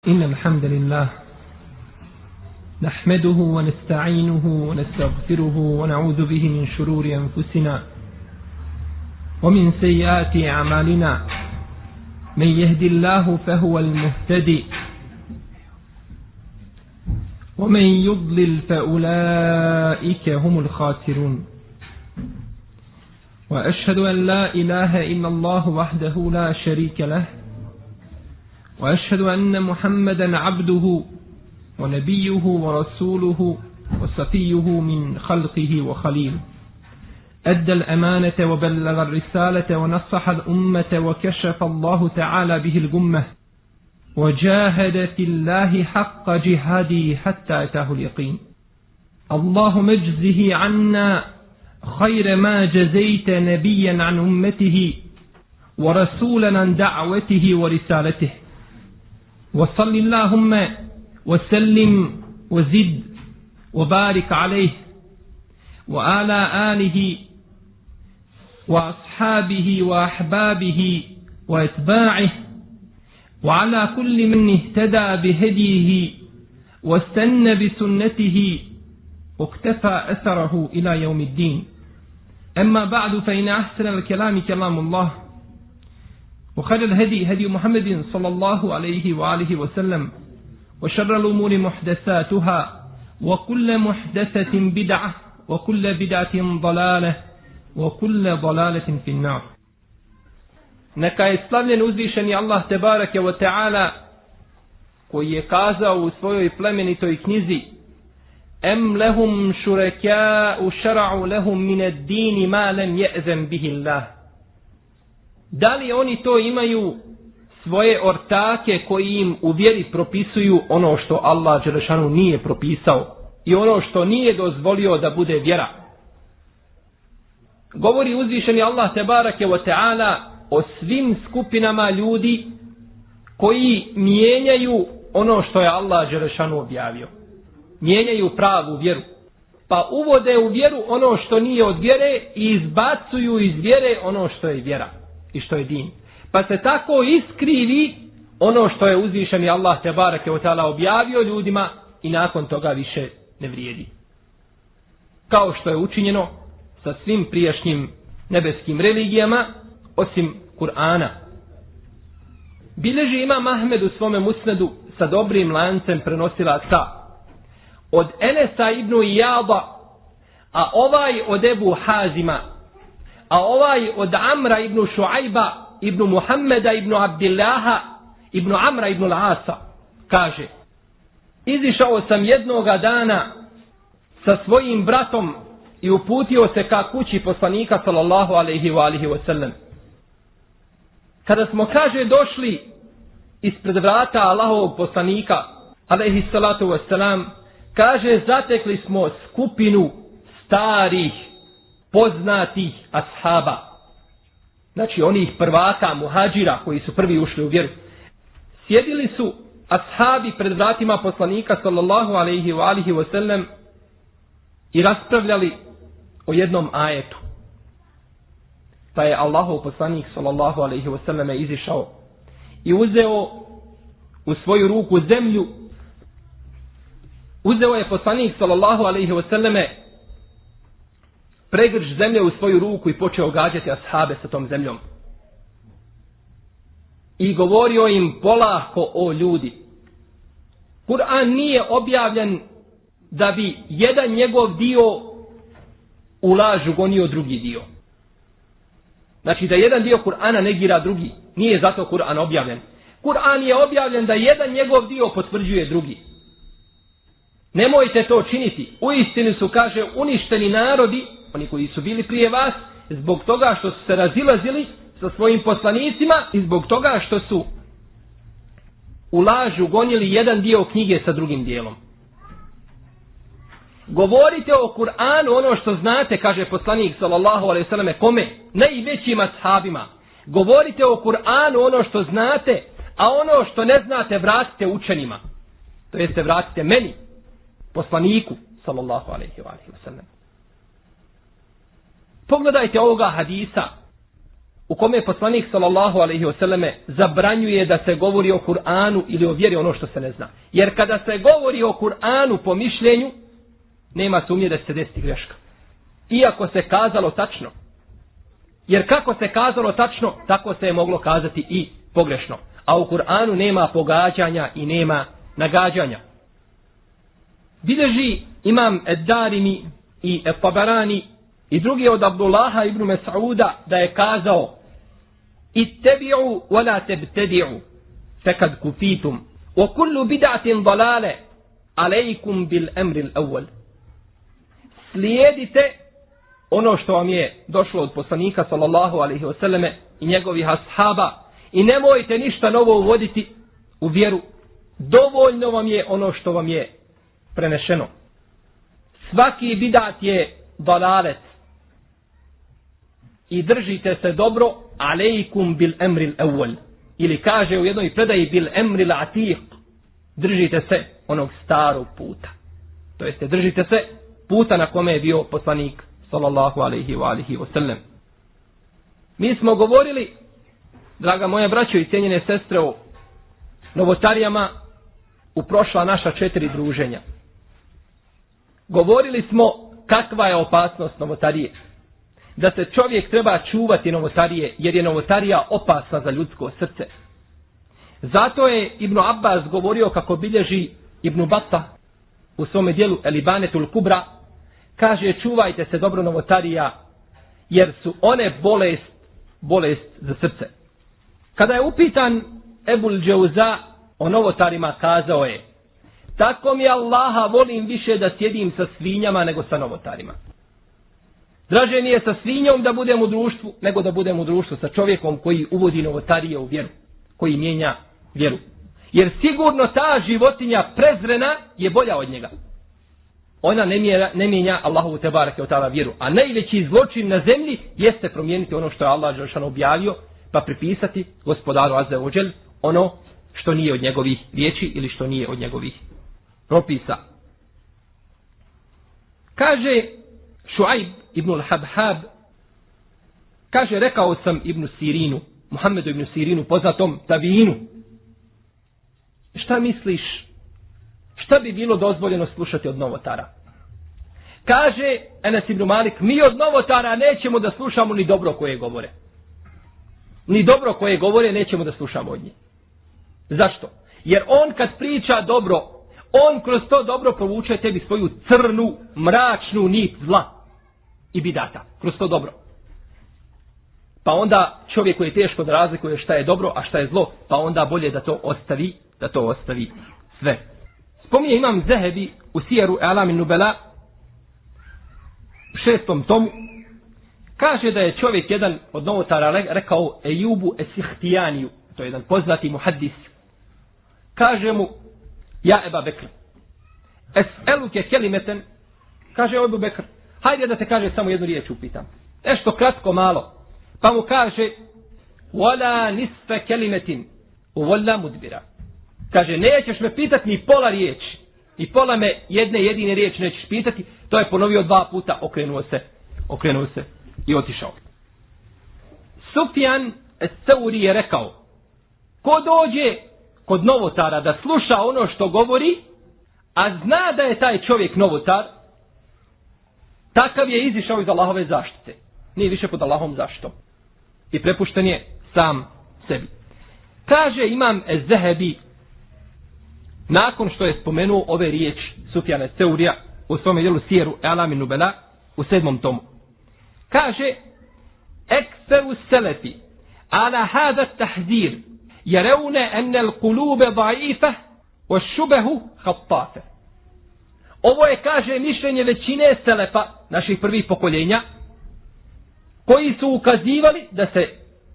إن الحمد لله نحمده ونستعينه ونستغفره ونعوذ به من شرور أنفسنا ومن سيئات أعمالنا. من يهد الله فهو المهتدي ومن يضلل فأولئك هم الخاسرون. وأشهد أن لا إله إلا الله وحده لا شريك له، وأشهد أن محمدا عبده ونبيه ورسوله وصفيه من خلقه وخليله. أدى الأمانة وبلغ الرسالة ونصح الأمة وكشف الله تعالى به الغمة، وجاهد في الله حق جهاده حتى أتاه اليقين. اللهم اجزه عنا خير ما جزيت نبيا عن أمته ورسولا عن دعوته ورسالته. وصل اللهم وسلم وزد وبارك عليه وعلى آله وأصحابه وأحبابه وأتباعه وعلى كل من اهتدى بهديه واستنى بسنته واقتفى أثره إلى يوم الدين. أما بعد، فإن أحسن الكلام كلام الله، وخير الهدي هدي محمد صلى الله عليه وآله وسلم، وشر الأمور محدثاتها، وكل محدثة بدعة، وكل بدعة ضلالة، وكل ضلالة في النار. Neka je slavljen uzvišeni Allah tebareke wa ta'ala, koji je kazao u svojoj plemenitoj knjizi: Em lehum šureka'u šara'u lehum min ad-dini ma lam je'zem bihi Allah. Da li oni to imaju svoje ortake koji im u vjeri propisuju ono što Allah dželešanu nije propisao i ono što nije dozvolio da bude vjera? Govori uzvišeni Allah tebareke wa ta'ala o svim skupinama ljudi koji mijenjaju ono što je Allah dželešanu objavio. Mijenjaju pravu vjeru, pa uvode u vjeru ono što nije od vjere i izbacuju iz vjere ono što je vjera i što je din. Pa se tako iskrivi ono što je uzvišeni Allah tebareke ve taala objavio ljudima i nakon toga više ne vrijedi. Kao što je učinjeno sa svim prijašnjim nebeskim religijama osim Kur'ana. Bileži Imam Ahmed u svome musnedu sa dobrim lancem prenosilaca od Enesa ibn Ijada, a ovaj od Ebu Hazima, a ovaj od Amra ibn Šuajba ibn Muhammeda ibn Abdillaha ibn Amra ibn Al-Asa, kaže: izišao sam jednoga dana sa svojim bratom i uputio se ka kući poslanika sallallahu alaihi wa alihi wa sallam. Kada smo, kaže, došli ispred vrata Allahovog poslanika alaihi salatu wa salam, kaže, zatekli smo skupinu starih, poznatih ashaba. Znači onih prvaka, muhađira koji su prvi ušli u vjeru. Sjedili su ashabi pred vratima poslanika sallallahu alaihi wa alihi wa sallam i raspravljali o jednom ajetu. Pa je Allahov poslanik sallallahu alaihi wa sallam izišao i uzeo u svoju ruku zemlju. Uzeo je poslanik sallallahu alaihi wa sallame pregrš zemlje u svoju ruku i počeo gađati ashabe sa tom zemljom. I govorio im polako: o ljudi, Kur'an nije objavljen da bi jedan njegov dio u laž ugonio drugi dio. Znači da jedan dio Kur'ana negira drugi. Nije zato Kur'an objavljen. Kur'an je objavljen da jedan njegov dio potvrđuje drugi. Nemojte to činiti. Uistinu su, kaže, uništeni narodi, oni koji su bili prije vas, zbog toga što su se razilazili sa svojim poslanicima i zbog toga što su u laž ugonili jedan dio knjige sa drugim dijelom. Govorite o Kur'anu ono što znate, kaže poslanik sallallahu alejhi ve selleme, kome? Najvećim ashabima. Govorite o Kur'anu ono što znate, a ono što ne znate vratite učenima. To jeste vratite meni, poslaniku sallallahu alejhi ve sellem. Pogledajte ovoga hadisa u kome poslanik sallallahu alejhi ve selleme zabranjuje da se govori o Kur'anu ili o vjeri ono što se ne zna. Jer kada se govori o Kur'anu po mišljenju, nema sumnje da se desi greška. Iako se kazalo tačno. Jer kako se kazalo tačno, tako se je moglo kazati i pogrešno. A u Kur'anu nema pogađanja i nema nagađanja. Bileži imam Ed-Darimi i Ed-Tabarani i drugi od Abdullaha ibn Mas'uda da je kazao: ittabi'u wa la tabtadi'u fakad kufitum wa kullu bid'atin dalale alaykum bil amri al-awwal. Slijedite ono što vam je došlo od poslanika sallallahu alejhi ve selleme i njegovih ashaba i nemojte ništa novo uvoditi u vjeru. Dovoljno vam je ono što vam je prenešeno. Svaki bidat je dalalet. I držite se dobro, alejkum bil emril awwal. Ili kaže u jednoj predaji bil emril atiq. Držite se onog starog puta. To jeste, držite se puta na kome je bio poslanik sallallahu alejhi ve sellem. Mi smo govorili, draga moja braćo i cijenjene sestre, o novotarijama u prošla naša 4 druženja. Govorili smo kakva je opasnost novotarije. Da se čovjek treba čuvati novotarije, jer je novotarija opasna za ljudsko srce. Zato je Ibn Abbas govorio, kako bilježi Ibn Battah u svome dijelu El Ibanetul Kubra, kaže: čuvajte se dobro novotarija, jer su one bolest za srce. Kada je upitan Ebul Džauza o novotarima, kazao je: tako mi Allaha, volim više da sjedim sa svinjama nego sa novotarima. Draže mi je sa svinjom da budem u društvu, nego da budem u društvu sa čovjekom koji uvodi novotarije u vjeru, koji mijenja vjeru. Jer sigurno ta životinja prezrena je bolja od njega. Ona ne mijenja Allahovu tebareke ve taala vjeru. A najveći zločin na zemlji jeste promijeniti ono što je Allah dželešanu objavio, pa pripisati gospodaru azza wa džel ono što nije od njegovih riječi ili što nije od njegovih propisa. Kaže Šuajb ibn al-Habhab, kaže: rekao sam Ibn Sirinu, Muhammedu ibn Sirinu, poznatom tabiinu: šta misliš, šta bi bilo dozvoljeno slušati od novotara? Kaže Enes ibn Malik: mi od novotara nećemo da slušamo ni dobro koje govore. Ni dobro koje govore nećemo da slušamo od njih. Zašto? Jer on kad priča dobro, on kroz to dobro provuče tebi svoju crnu, mračnu nit zla i bidata. Kroz to dobro. Pa onda čovjeku je teško da razlikuje šta je dobro, a šta je zlo, pa onda bolje da to ostavi sve. Spominje imam Zehebi u Sijeru Alamin Nubela u 6. tomu. Kaže da je čovjek, jedan od novotara, rekao Ejubu Esihtijaniju, to je jedan poznati muhaddis. Kaže mu: ja Eba Bekr, es'eluke kelimeten, kaže Ebu Bekr, hajde da te kaže samo jednu riječ upitam. Nešto kratko, malo. Pa mu kaže: wala nisfe kelimetin uvolla mudbira. Kaže: nećeš me pitati ni pola riječi. I pola me jedne jedine riječi nećeš pitati. To je ponovio 2 puta, okrenuo se i otišao. Sufjan es-Sauri je rekao: ko dođe kod novotara da sluša ono što govori, a zna da je taj čovjek novotar, takav je izišao iz Allahove zaštite. Nije više pod Allahovom zaštitom. I prepušten je sam sebi. Kaže imam Ez-Zehebi, nakon što je spomenuo ove riječi Sufjana es-Saurija u svom dijelu Sijeru Alamin Nubela u 7. tomu. Kaže: ekseru selefi ala hada tahzir jereune ennel kulube daife o šubehu hattafe. Ovo je, kaže, mišljenje većine selefa, naših prvih pokoljenja, koji su ukazivali da se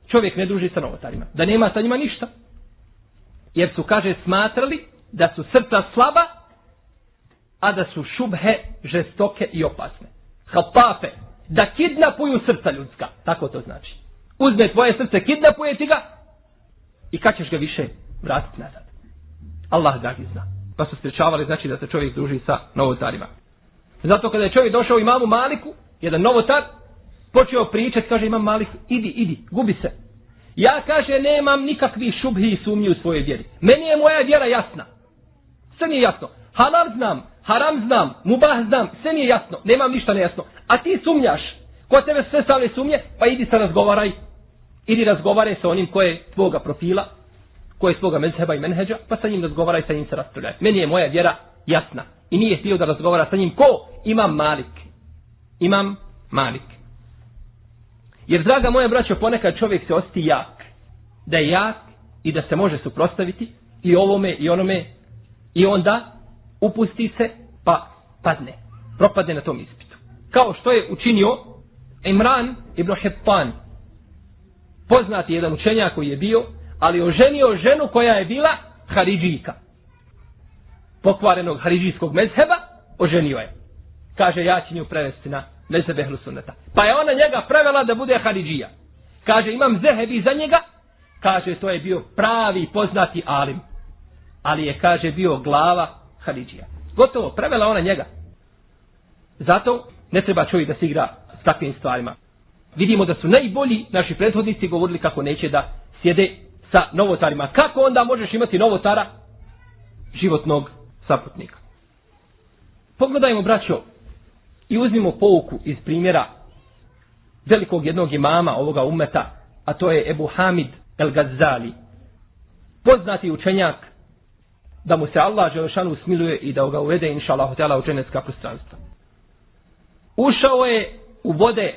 čovjek ne druži sa novotarima, da nema sa njima ništa. Jer su, kaže, smatrali da su srca slaba, a da su šubhe žestoke i opasne. Hattafe, da kidnapuju srca ljudska, tako to znači. Uzme tvoje srce, kidnapuje ti ga i kad ćeš ga više vratiti nazad. Allah da zna. Pa su sprečavali, znači, da se čovjek druži sa novotarima. Zato kada je čovjek došao imamu Maliku, jedan novotar, počeo pričati, kaže Imam Malik, idi, gubi se. Ja, kaže, nemam nikakvih šubhi i sumnji u svojoj vjeri. Meni je moja vjera jasna. Sve mi je jasno. Halal znam, haram znam, mubah znam, sve mi je jasno. Nemam ništa nejasno. A ti sumnjaš. Ko tebe sve stave sumnje, pa idi se razgovaraj. Idi razgovaraj sa onim ko je tvoga profila, ko je svoga mezheba i menheđa, pa sa njim razgovaraj, sa njim se raspravljaj. Meni je moja vjera jasna. I nije htio da razgovara sa njim ko? Imam Malik. Imam Malik. Jer, draga moja braćo, ponekad čovjek se osjeti jak. Da je jak i da se može suprotstaviti i ovome i onome i onda upusti se pa padne. Propadne na tom ispitu. Kao što je učinio Imran ibn Hittan. Poznati jedan učenjak koji je bio, ali oženio ženu koja je bila haridžijka. Pokvarenog haridžijskog mezheba oženio je. Kaže, ja ću nju prevesti na mezheb ehlu sunneta. Pa je ona njega prevela da bude haridžija. Kaže, imam Zehebi za njega. Kaže, to je bio pravi poznati alim. Ali je, kaže, bio glava haridžija. Gotovo, prevela ona njega. Zato ne treba čovjek da se igra s takvim stvarima. Vidimo da su najbolji naši prethodnici govorili kako neće da sjede sa novotarima. Kako onda možeš imati novotara? Životnog saputnika. Pogledajmo, braćo, i uzmimo pouku iz primjera velikog jednog imama ovoga ummeta, a to je Ebu Hamid el-Gazali. Poznati učenjak, da mu se Allah Želešanu smiluje i da ga uvede, inša Allah, u dženecka prostranstva. Ušao je u vode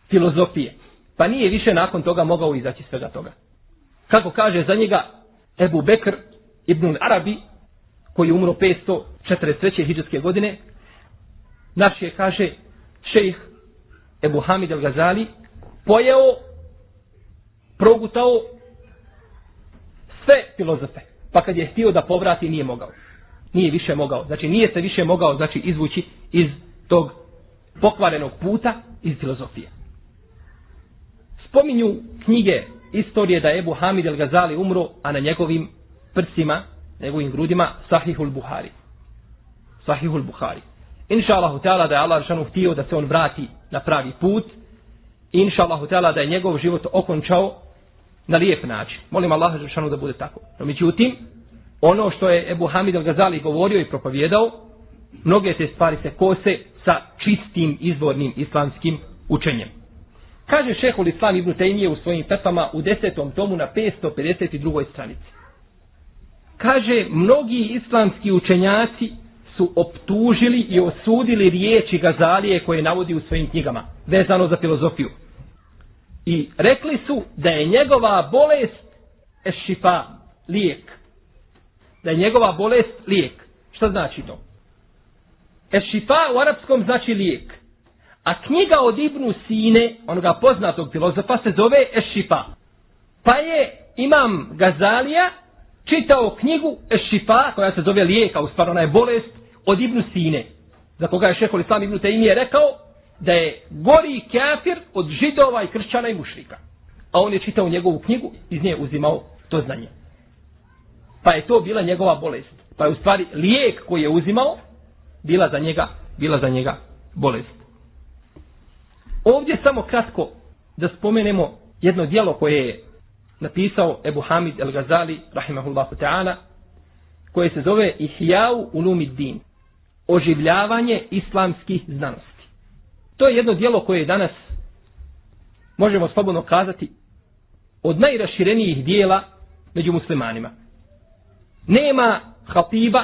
filozofije, pa nije više nakon toga mogao izaći svega toga. Kako kaže za njega Ebu Bekr ibn Arabi, koji je umro 543. hidžetske godine, naš je, kaže, šejh Ebu Hamid el-Gazali pojeo, progutao sve filozofe. Pa kad je htio da povrati, nije mogao. Nije više mogao. Znači, nije se više mogao, znači, izvući iz tog pokvarenog puta, iz filozofije. Spominju knjige istorije da je Ebu Hamid el-Gazali umro, a na njegovim prsima, njegovim grudima, Sahihul Buhari. Sahihul Buhari. Inša Allahu Teala da je Allah Žešanu htio da se on vrati na pravi put. Inša Allahu Teala da je njegov život okončao na lijep način. Molim Allah Žešanu da bude tako. No, međutim, ono što je Ebu Hamid el-Gazali govorio i propovjedao, mnoge te stvari se kose sa čistim izvornim islamskim učenjem. Kaže šehhul Islam ibn Tejmije u svojim fetvama u 10. tomu na 552. stranici. Kaže, mnogi islamski učenjaci su optužili i osudili riječi Gazalije koje navodi u svojim knjigama, vezano za filozofiju. I rekli su da je njegova bolest eš-šifa, lijek. Da je njegova bolest lijek. Šta znači to? Eš-šifa u arapskom znači lijek. A knjiga od Ibnu Sine, onoga poznatog filozofa, se zove eš-šifa. Pa je imam Gazalija čitao knjigu eš-šifa, koja se zove lijeka, u stvari ona je bolest, od Ibnu Sine, za koga je šehhul Islam ibn Tejmije rekao da je gori kafir od židova i kršćana i mušrika. A on je čitao njegovu knjigu, iz nje uzimao to znanje. Pa je to bila njegova bolest. Pa je u stvari lijek koji je uzimao bila za njega bolest. Ovdje samo kratko da spomenemo jedno djelo koje je napisao Ebu Hamid el-Gazali, rahimahullahu ta'ala, koje se zove Ihjau Ulumiddin, oživljavanje islamskih znanosti. To je jedno djelo koje je danas, možemo slobodno kazati, od najraširenijih dijela među muslimanima. Nema hatiba,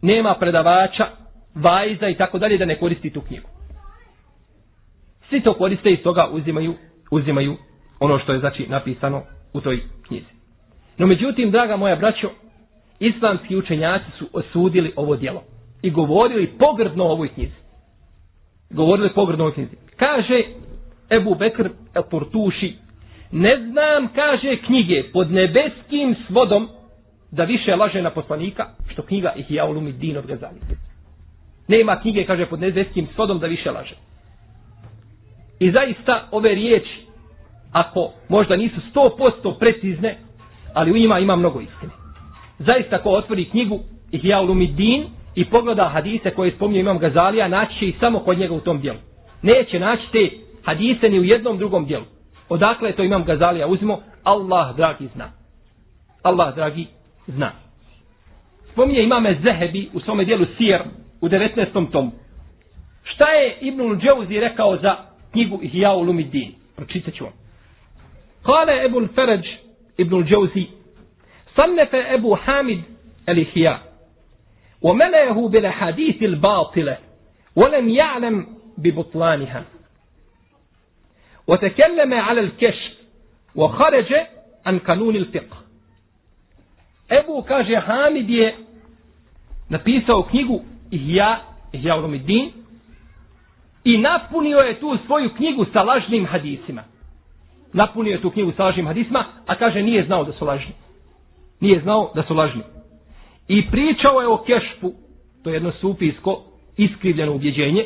nema predavača, vajza i tako dalje da ne koristi tu knjigu. Svi to koriste i toga uzimaju ono što je znači napisano u toj knjizi. No međutim, draga moja braćo, islamski učenjaci su osudili ovo djelo i govorili pogrdno o ovoj knjizi. Kaže Ebu Bekr el-Portuši, ne znam, kaže, knjige pod nebeskim svodom da više laže na poslanika što knjiga Ihja Ulumiddin od Gazali. Nema knjige, kaže, pod nebeskim svodom da više laže. I zaista ove riječi, ako možda nisu 100% precizne, ali u njima ima mnogo istine. Zaista ko otvori knjigu Ihja Ulumiddin i pogleda hadise koje spominje imam Gazalija, naći će ih samo kod njega u tom dijelu. Neće naći te hadise ni u jednom drugom dijelu. Odakle to imam Gazalija uzimo? Allah dragi zna. Allah dragi zna. Spominje imame Zehebi u svome dijelu Sijer u 19. tomu. Šta je Ibnul Džauzi rekao za knjigu Ihya Ulumuddin? Pročitat ću vam. Kale Ebul Feređ Ibnul Džauzi Sannefe Ebu Hamid el-Ihya وملأه بالأحاديث الباطلة ولم يعلم ببطلانها وتكلم على الكشف وخرج عن قانون الفقه. Ebu, kaže, Hamid je napisao knjigu Ihya Ulumuddin i napunio je tu svoju knjigu sa lažnim hadisima. Napunio je tu knjigu sa lažnim hadisima, a kaže nije znao da su lažni. Nije znao da su lažni. I pričao je o kešfu, to je jedno sufijsko iskrivljeno ubjeđenje,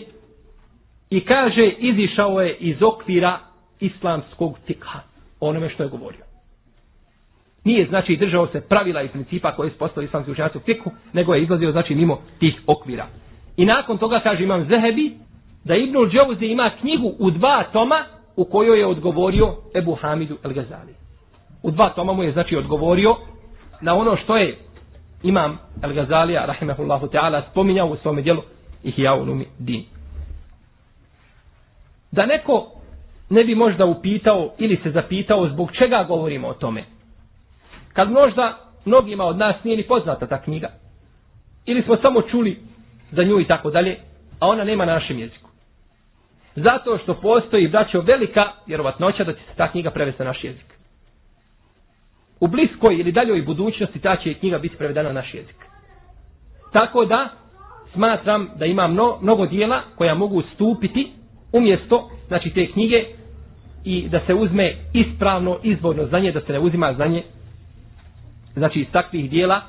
i kaže izišao je iz okvira islamskog fikha, onome što je govorio. Nije znači držao se pravila i principa koje su postavili islamski učenjaci u fikhu, nego je izlazio znači mimo tih okvira. I nakon toga kaže imam Zehebi da Ibnul Džauzi ima knjigu u 2 toma u kojoj je odgovorio Ebu Hamidu el-Gazali. U 2 toma mu je znači odgovorio na ono što je imam el-Gazalija rahimehullahu ta'ala spominjao u svome djelu Ihya Ulumuddin. Da neko ne bi možda upitao ili se zapitao zbog čega govorimo o tome. Kad možda mnogima od nas nije ni poznata ta knjiga. Ili smo samo čuli za nju i tako dalje, a ona nema na našem jeziku. Zato što postoji, braćo, velika vjerovatnoća da će se ta knjiga prevesti na naš jezik. U bliskoj ili daljoj budućnosti ta će knjiga biti prevedena na naš jezik. Tako da smatram da ima mnogo dijela koja mogu stupiti umjesto znači, te knjige i da se uzme ispravno izborno znanje, da se ne uzima znanje znači iz takvih dijela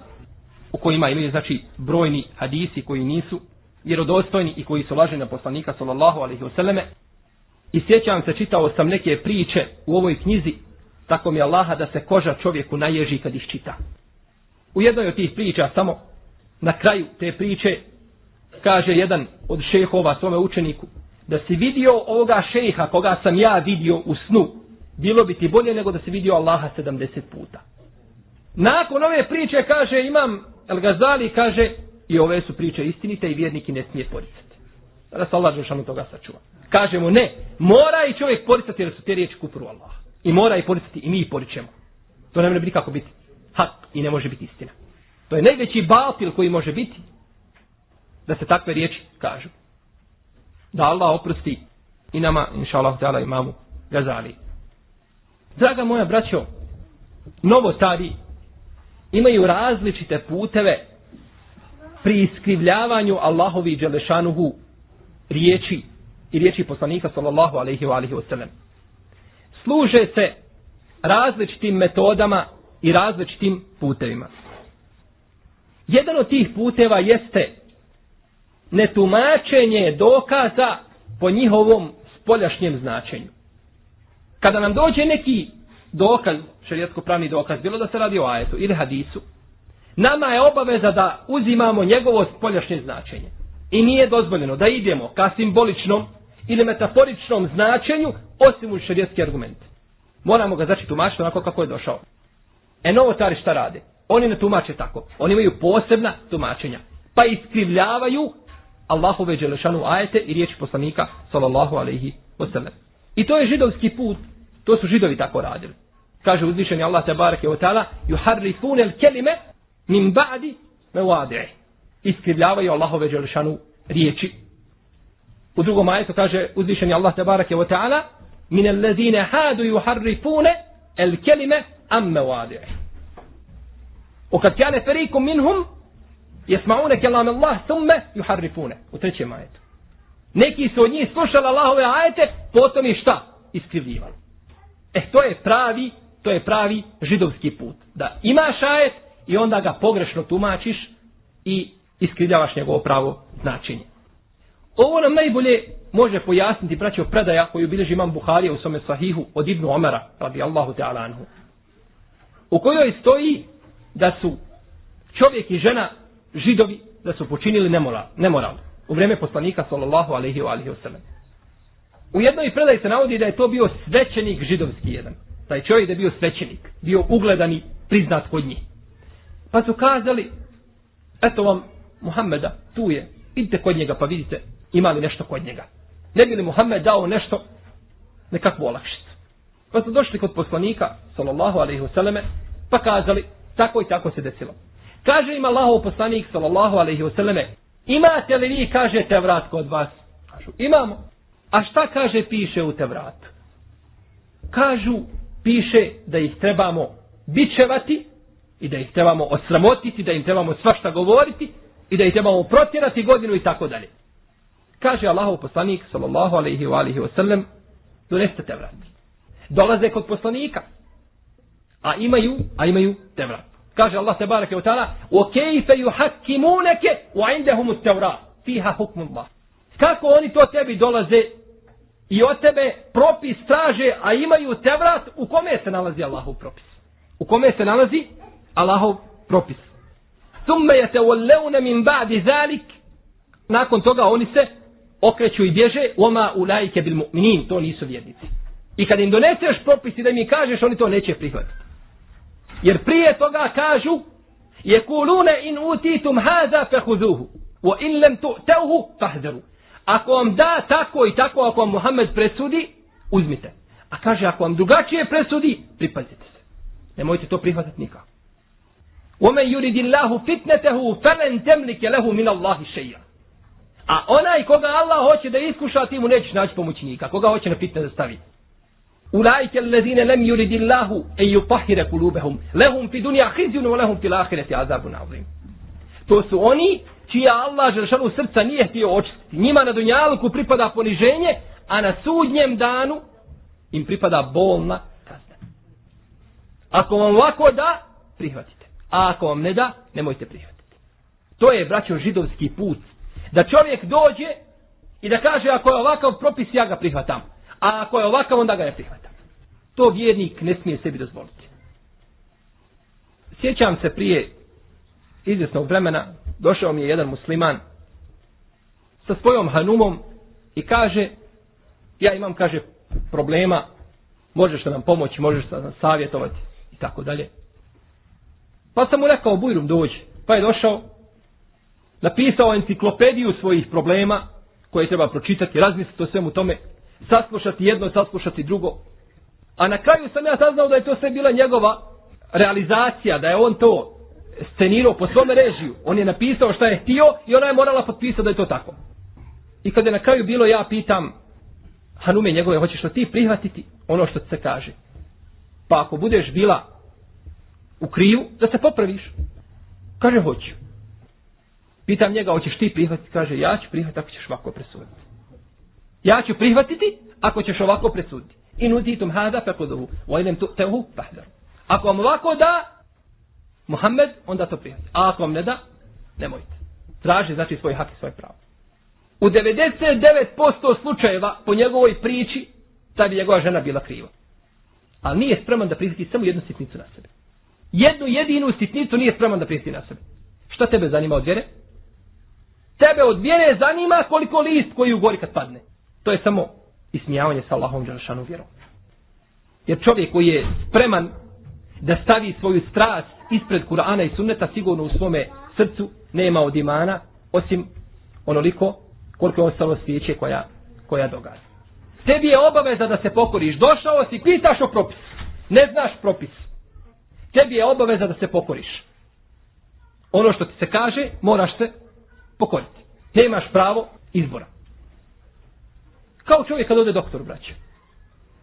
u kojima imaju znači brojni hadisi koji nisu vjerodostojni i koji su lažni na poslanika sallallahu alejhi ve selleme. I sjećam se, čitao sam neke priče u ovoj knjizi, tako mi Allaha da se koža čovjeku naježi kad ih čita. U jednoj od tih priča, samo na kraju te priče, kaže jedan od šejhova svome učeniku, da si vidio ovoga šejha koga sam ja vidio u snu, bilo bi ti bolje nego da si vidio Allaha 70 puta. Nakon ove priče, kaže imam el-Gazali, kaže i ove su priče istinite i vjerniki ne smije poricati. Da se Allah dželešanu toga sačuva. Kaže mu ne, mora i čovjek poricati jer su te riječi kufru Allaha. I mora i poricati i mi ih poričemo. To ne može biti kako biti hak i ne može biti istina. To je najveći batil koji može biti da se takve riječi kažu. Da Allah oprosti i nama, inša Allah, imamu Gazali. Draga moja braćo, novotari imaju različite puteve pri iskrivljavanju Allahovi dželešanuhu riječi i riječi poslanika sallallahu alejhi ve sellem. Služe se različitim metodama i različitim putevima. Jedan od tih puteva jeste netumačenje dokaza po njihovom spoljašnjem značenju. Kada nam dođe neki dokaz, šerijatsko-pravni dokaz, bilo da se radi o ajetu ili hadisu, nama je obaveza da uzimamo njegovo spoljašnje značenje. I nije dozvoljeno da idemo ka simboličnom ili metaforičnom značenju osim u šerijatski argument. Moramo ga znači tumačiti onako kako je došao. Novotari šta rade? Oni ne tumače tako. Oni imaju posebna tumačenja. Pa iskrivljavaju Allahove dželešanu ajete i riječi poslanika sallallahu alejhi ve sellem. I to je židovski put. To su židovi tako radili. Kaže uzvišeni Allah tebareke ve taala yuharrifuna al-kelime min ba'di mawadi'i. Iskrivljavaju Allahove dželešanu riječi. U drugom ajetu kaže uzvišeni Allah tebareke ve taala min alladhina hadu yuharrifuna al-kelime am mawadi'i. وقد كان فريق منهم يسمعون كلام الله ثم يحرفونه. U trećem ajetu. Neki su od njih slušali Allahove ajete, potom ih šta? Iskrivljivali. To je pravi židovski put. Da imaš ajet i onda ga pogrešno tumačiš i iskrivljavaš njegovo pravo značenje. Ovo nam najbolje može pojasniti, braćo, predaja koju bilježi imam Buharija u svome sahihu od Ibnu Omara, radijallahu ta'ala anhu, u kojoj stoji da su čovjek i žena židovi, da su počinili nemoral u vrijeme poslanika sallallahu alejhi ve sellem. U jednoj predaji se navodi da je to bio svećenik židovski jedan. Taj čovjek da je bio svećenik, bio ugledan i priznat kod njih. Pa su kazali, eto vam Muhammeda, tu je, idite kod njega pa vidite ima li nešto kod njega. Ne bi li Muhammed dao nešto, nekakvu olakšicu. Pa su došli kod poslanika, sallallahu alejhi ve selleme, pa kazali, tako i tako se desilo. Kaže im Allahov poslanik, sallallahu alejhi ve selleme, imate li vi, kaže, Tevrat kod vas? Kažu, imamo. A šta kaže piše u Tevratu? Kažu, piše da ih trebamo bičevati i da ih trebamo osramotiti, da im trebamo svašta govoriti i da ih trebamo protjerati godinu i tako dalje. Kaže Allahov poslanik, sallallahu alejhi ve sellem, doneste Tevrat. Dolaze kod poslanika, a imaju Tevrat. Kaže Allah tebareke ve taala: "Wa kayfa yuhakkimunaka wa 'indahum at-Tawrat fiha hukm Allah." Kako oni to tebi dolaze i od tebe propis traže, a imaju Tevrat, u kome se nalazi Allahov propis? U kome se nalazi Allahov propis? Thumma yatawallawna min ba'di zalik. Nakon toga oni se okreću i bježe, وَمَا أُولَٰئِكَ بِالْمُؤْمِنِينَ, to nisu vjernici. I kad im doneseš propis i da mi kažeš, oni to neće prihvatiti. Jer prije toga kažu, يَقُولُونَ إِنْ أُوتِيتُمْ هَذَا فَخُذُوهُ وَإِنْ لَمْ تُؤْتَوْهُ فَاحْذَرُوا. Ako vam da tako i tako, ako vam Muhammed presudi, uzmite. A kaže, ako vam drugačije presudi, pripazite se. Nemojte to prihvatiti nikako. وَمَنْ يُرِدِ اللَّهُ فِتْنَتَهُ فَلَنْ تَمْلِكَ لَهُ مِنَ اللَّهِ شَيْئًا. A onaj koga Allah hoće da iskuša, ti mu nećeš naći pomoćnika. Koga hoće na fitne da stavi. Ulaike allazine lem yuridillahu en yutahhira qulubahum lahum fi dunya khizyun wa lahum fil akhirati azabun azim. To su oni čija Allah dželešanu srca nije htio očistiti. Njima na dunjaluku pripada poniženje, a na sudnjem danu im pripada bolna kazna. Ako vam ovako da, prihvatite. A ako vam ne da, nemojte prihvatiti. To je, braćo, židovski put. Da čovjek dođe i da kaže, ako je ovakav propis, ja ga prihvatam. A ako je ovakav, onda ga ne prihvatam. To vjernik ne smije sebi dozvoliti. Sjećam se prije izvjesnog vremena, došao mi je jedan musliman sa svojom hanumom i kaže, ja imam, kaže, problema, možeš nam pomoći, možeš nam savjetovati i tako dalje. Pa sam mu rekao, bujrum dođi. Pa je došao, napisao enciklopediju svojih problema koje treba pročitati, razmisliti o svemu tome, saslušati jedno, saslušati drugo. A na kraju sam ja saznao da je to sve bila njegova realizacija, da je on to scenirao po svome režiju. On je napisao šta je htio i ona je morala potpisati da je to tako. I kad je na kraju bilo, ja pitam hanume njegove, hoćeš li ti prihvatiti ono što se kaže? Pa ako budeš bila u krivu, da se popraviš. Kaže, hoću. Pitam njega, hoćeš ti prihvatiti? Kaže, ja ću prihvatiti ako ćeš ovako presuditi. Ja ću prihvatiti ako ćeš ovako presuditi. In utitum hada fekuduhu, wa idem tu'tehu fahdaru. Ako vam ovako da, Muhammed, onda to prihvati. A ako vam ne da, nemojte. Traži, znači, svoj hak i svoje pravo. U 99% slučajeva po njegovoj priči, ta bi njegova žena bila kriva. Ali nije spreman da prihvati samo jednu sitnicu na sebe. Jednu jedinu sitnicu nije spreman da prihvati na sebe. Šta tebe zanima od vjere? Tebe od vjere zanima koliko list koji ugori kad padne. To je samo ismijavanje sa Allahom dželešanu vjerom. Jer čovjek koji je spreman da stavi svoju strast ispred Kur'ana i sunneta, sigurno u svome srcu nema od imana, osim onoliko koliko je ostalo svijeće koja dogasi. Tebi je obaveza da se pokoriš. Došao si, pitaš o propis. Ne znaš propis. Tebi je obaveza da se pokoriš. Ono što ti se kaže, moraš se pokoriti. Nemaš pravo izbora. Kao čovjek kad ode doktoru, braće.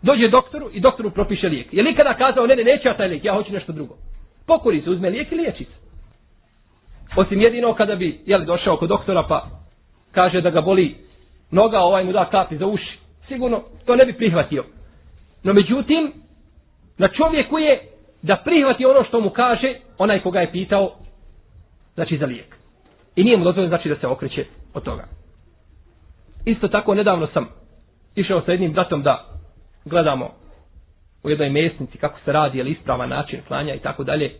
Dođe doktoru i doktoru propiše lijek. Je li ikada kazao, ne, neću ja taj lijek, ja hoću nešto drugo. Pokori se, uzme lijek i liječi se. Osim jedino kada bi došao kod doktora pa kaže da ga boli noga, ovaj mu da kapi za uši. Sigurno to ne bi prihvatio. No međutim, na čovjeku je da prihvati ono što mu kaže onaj koga je pitao, znači za lijek. I nije mu dozvoljeno, znači, da se okreće od toga. Isto tako, nedavno sam išao sa jednim bratom da gledamo u jednoj mesnici kako se radi, je li ispravan način klanja i tako dalje.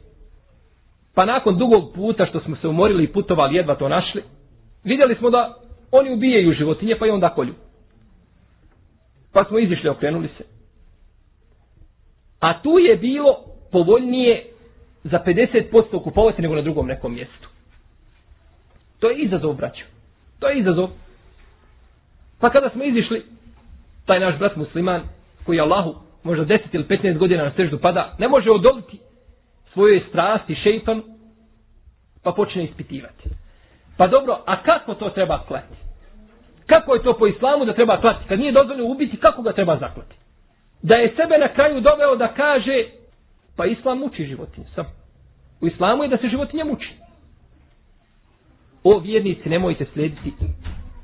Pa nakon dugog puta što smo se umorili i putovali, jedva to našli, vidjeli smo da oni ubijaju životinje pa i onda kolju. Pa smo izišli, okrenuli se. A tu je bilo povoljnije za 50% kupovati nego na drugom nekom mjestu. To je izazov, braćo. To je izazov. Pa kada smo izišli, taj naš brat musliman, koji Allahu možda 10 ili 15 godina na seždu pada, ne može odoliti svojoj strasti šejtanu, pa počne ispitivati. Pa dobro, a kako to treba klati? Kako je to po islamu da treba klati? Kad nije dozvoljeno ubiti, kako ga treba zaklati? Da je sebe na kraju doveo da kaže, pa islam muči životinje. Sam. U islamu je da se životinje muči. O vjernici, nemojte slijediti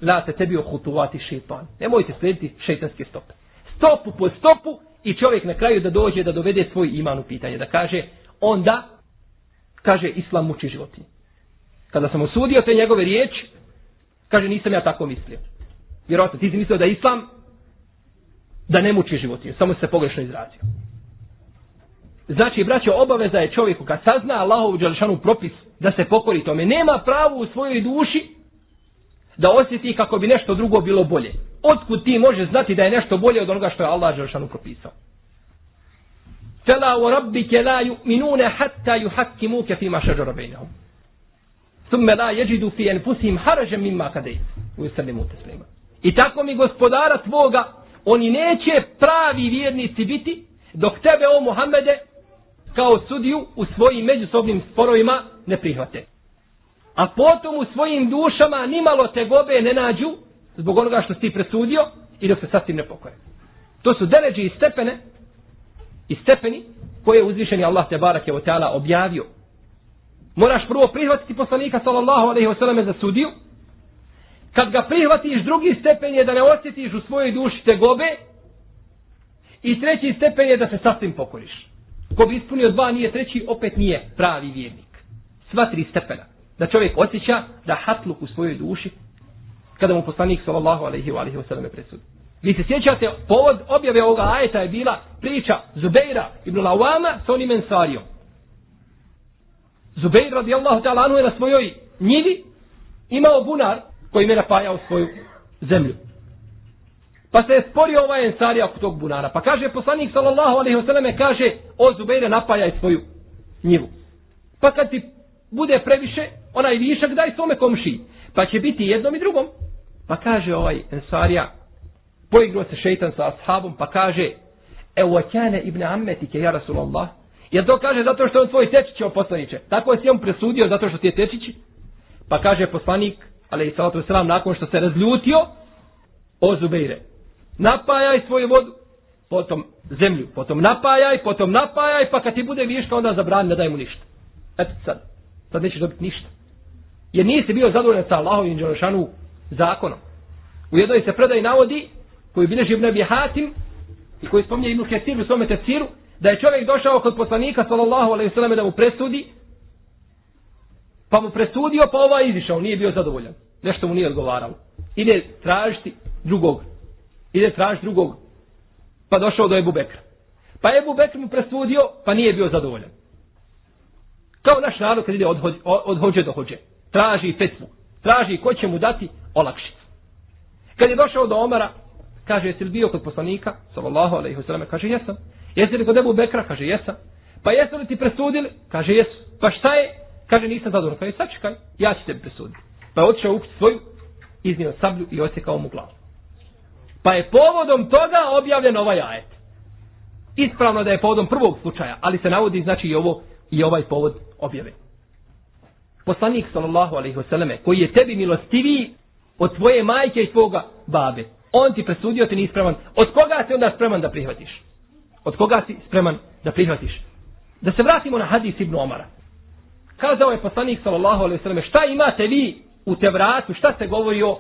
la te tebi ohutuvati šeitan. Nemojte slijediti šeitanske stope. Stopu po stopu i čovjek na kraju da dođe da dovede svoj iman u pitanje. Da kaže, onda, kaže, islam muči životinje. Kada sam osudio te njegove riječi, kaže, nisam ja tako mislio. Vjerojatno, ti si mislio da islam da ne muči životinje. Samo se pogrešno izrazio. Znači, braćo, obaveza je čovjeku kad sazna Allahovu dželešanu propis da se pokori tome. Nema pravo u svojoj duši da osjeti kako bi nešto drugo bilo bolje. Otkud ti može znati da je nešto bolje od onoga što je Allah dželešanu propisao? Fela u rabbike la yu'minune hatta yuhakkimuke fima šeđara bejnehum. Thumme la jeđidu fi enfusihim haražem mimma kadejt. I tako mi gospodara tvoga, oni neće pravi vjernici biti dok tebe, o Muhammede, kao sudiju u svojim međusobnim sporovima ne prihvate. A potom u svojim dušama nimalo tegobe ne nađu zbog onoga što si ti presudio i dok se sasvim ne pokore. To su deređe i stepeni koje je uzvišeni Allah te barake o teala objavio. Moraš prvo prihvatiti poslanika sallallahu alejhi ve selleme za sudiju. Kad ga prihvatiš, drugi stepen je da ne osjetiš u svojoj duši tegobe i treći stepen je da se sasvim pokoriš. Ko bi ispunio dva, nije treći, opet nije pravi vjernik. Sva tri stepena. Da čovjek osjeća da hatluk u svojoj duši kada mu poslanik sallallahu alejhi ve selleme presudi. Vi se sjećate, povod objave ovoga ajeta je bila priča Zubeira ibn Lawama s onim Ensarijom. Zubeir radijallahu ta'ala anhu je na svojoj njivi imao bunar koji je napajao svoju zemlju. Pa se je sporio ovaj Ensarija oko tog bunara. Pa kaže poslanik sallallahu alejhi ve selleme, kaže, o Zubeire, napajaj svoju njivu. Pa kad ti bude previše, onaj višak daj svome komšiji. Pa će biti jednom i drugom. Pa kaže ovaj Ensarija, poigrao se šejtan sa ashabom, pa kaže, evo kane ibn ammetike, ja Rasulallah. Jer to kaže zato što on tvoj tečić, o poslaniče. Tako je si on presudio zato što ti je tečić. Pa kaže poslanik, alejhi salatu vesselam, nakon što se razljutio, o Zubeire, napajaj svoju vodu, potom zemlju, potom napajaj, pa kad ti bude viška, onda zabrani, ne daj mu ništa. Eto sad nećeš dobiti ništa. Jer nisi bio zadovoljan sa Allahovim dželešanu zakonom. U jednoj se predaji navodi, koji bilježi Ibn Abi Hatim, i koji spominje Ibn Ketir u svome tefsiru, da je čovjek došao kod poslanika sallallahu alejhi ve selleme da mu presudi, pa mu presudio, pa ovaj izišao, nije bio zadovoljan. Nešto mu nije odgovaralo. Ide tražiti drugog. Pa došao do Ebu Bekra. Pa Ebu Bekr mu presudio, pa nije bio zadovoljan. Kao naš narod kad ide od hođe do hođe. Traži fetvu. Traži ko će mu dati olakšicu. Kad je došao do Omara, kaže, jesi li bio kod poslanika sallallahu alejhi ve selleme? Kaže, jesam. Jesi li kod Ebu Bekra? Kaže, jesam. Pa jesu li ti presudili? Kaže, jesu. Pa šta je? Kaže, nisam zadovoljan. Kaže, sačekaj, ja ću tebi presuditi. Pa je otišao ukući svoju, iznio sablju i osjekao mu glavu. Pa je povodom toga objavljen ovaj ajet. Ispravno da je povodom prvog slučaja, ali se navodi znači i ovaj povod objave. Poslanik sallallahu alejhi ve selleme, koji je tebi milostiviji od tvoje majke i tvoga babe, on ti presudio, ti nisi spreman. Od koga si onda spreman da prihvatiš? Od koga si spreman da prihvatiš? Da se vratimo na hadis Ibn Omara. Kazao je poslanik sallallahu alejhi ve selleme, šta imate vi u Tevratu, šta se govori o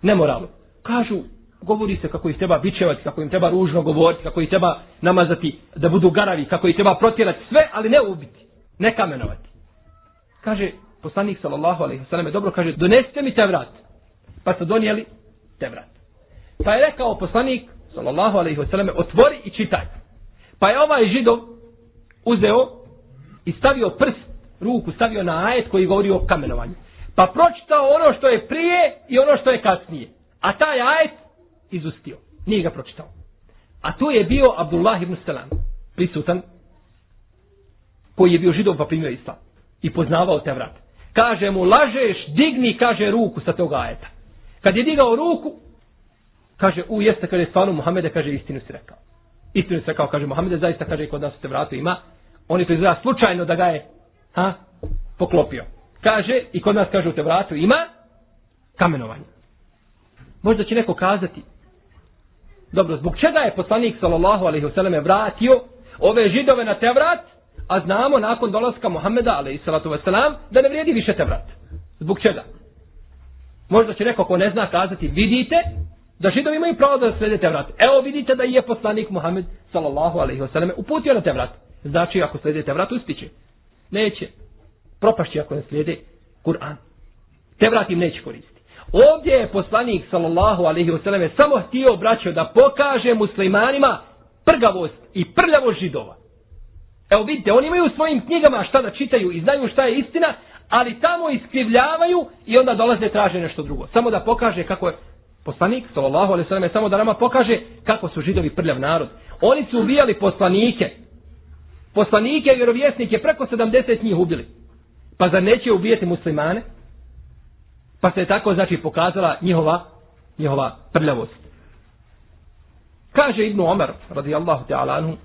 nemoralu? Kažu, govori se kako ih treba bičevati, kako im treba ružno govoriti, kako ih treba namazati da budu garavi, kako ih treba protjerati, sve, ali ne ubiti, ne kamenovati. Kaže poslanik sallallahu alejhi ve selleme, dobro, kaže, donesite mi Tevrat. Pa su donijeli Tevrat. Pa je rekao poslanik sallallahu alejhi ve selleme, otvori i čitaj. Pa je ovaj Židov uzeo i stavio prst, ruku stavio na ajet koji govori o kamenovanju. Pa pročitao ono što je prije i ono što je kasnije. A taj ajet izustio. Nije ga pročitao. A to je bio Abdullah ibn Salam, prisutan, koji je bio židov pa primio islam i poznavao Tevrat. Kaže mu, lažeš, digni, kaže, ruku sa toga ajeta. Kad je digao ruku, kaže, jeste, kaže, stvarno Muhammede, kaže, istinu si rekao. Istinu si rekao, kaže, Muhammede, zaista, kaže, kod nas u Tevratu ima. On je to izgleda slučajno da ga je poklopio. Kaže, i kod nas, kaže, u Tevratu ima kamenovanje. Možda će neko kazati, dobro, zbog čega je poslanik sallallahu alejhi ve selleme vratio ove židove na Tevrat, a znamo nakon dolaska Muhameda alejhi salatu vesselam da ne vrijedi više Tevrat. Zbog čega? Možda će neko ko ne zna kazati, vidite da židovi imaju pravo da slijede Tevrat. Evo vidite da je poslanik Muhammed sallallahu alejhi ve selleme uputio na Tevrat. Znači ako slijede Tevrat uspiće. Neće. Propašće ako ne slijede Kur'an. Tevrat im neće koristiti. Ovdje je poslanik sallallahu alejhi ve selleme samo htio, braćo, da pokaže muslimanima prgavost i prljavost židova. Evo vidite, oni imaju u svojim knjigama šta da čitaju i znaju šta je istina, ali tamo iskrivljavaju i onda dolaze traže nešto drugo. Samo da pokaže kako je poslanik sallallahu alejhi ve selleme, samo da nama pokaže kako su židovi prljav narod. Oni su ubijali poslanike. Poslanike i vjerovjesnike, preko 70 njih ubili. Pa zar neće ubijati muslimane? Pa se je tako, znači, pokazala njihova prljavost. Kaže Ibn Omar, radijallahu ta'ala anhu,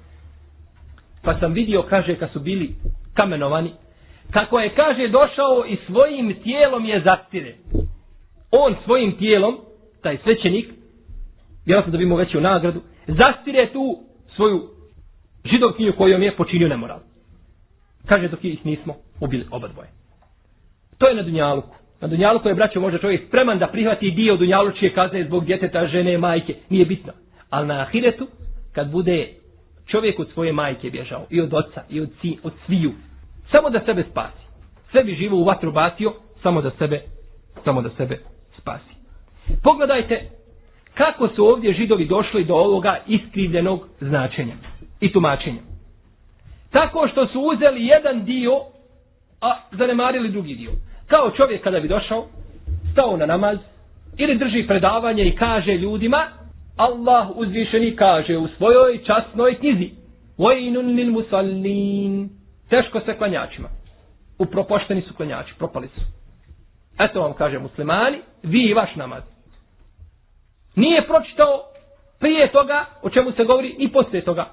pa sam vidio, kaže, kad su bili kamenovani, kako je, kaže, došao i svojim tijelom je zastire. On svojim tijelom, taj svećenik, vjerojatno da bi mu veću nagradu, zastire tu svoju židovkinju kojom je počinio nemoral. Kaže, dok ih nismo ubili oba dvoje. To je na dunjaluku. Na dunjaluku je, braćo, možda čovjek spreman da prihvati dio dunjalučije kazne zbog djeteta, žene, majke. Nije bitno. Ali na ahiretu, kad bude čovjek od svoje majke bježao, i od oca, i od sviju, samo da sebe spasi. Sve bi živo u vatru bacio, samo da sebe spasi. Pogledajte kako su ovdje židovi došli do ovoga iskrivljenog značenja i tumačenja. Tako što su uzeli jedan dio, a zanemarili drugi dio. Kao čovjek kada bi došao, stao na namaz, ili drži predavanje i kaže ljudima, Allah uzvišeni kaže u svojoj časnoj knjizi, وَيْنٌ لِلْمُسَلِّينَ, teško se klanjačima. Upropošteni su klanjači, propali su. Eto vam kaže muslimani, vi i vaš namaz. Nije pročitao prije toga, o čemu se govori, i poslije toga.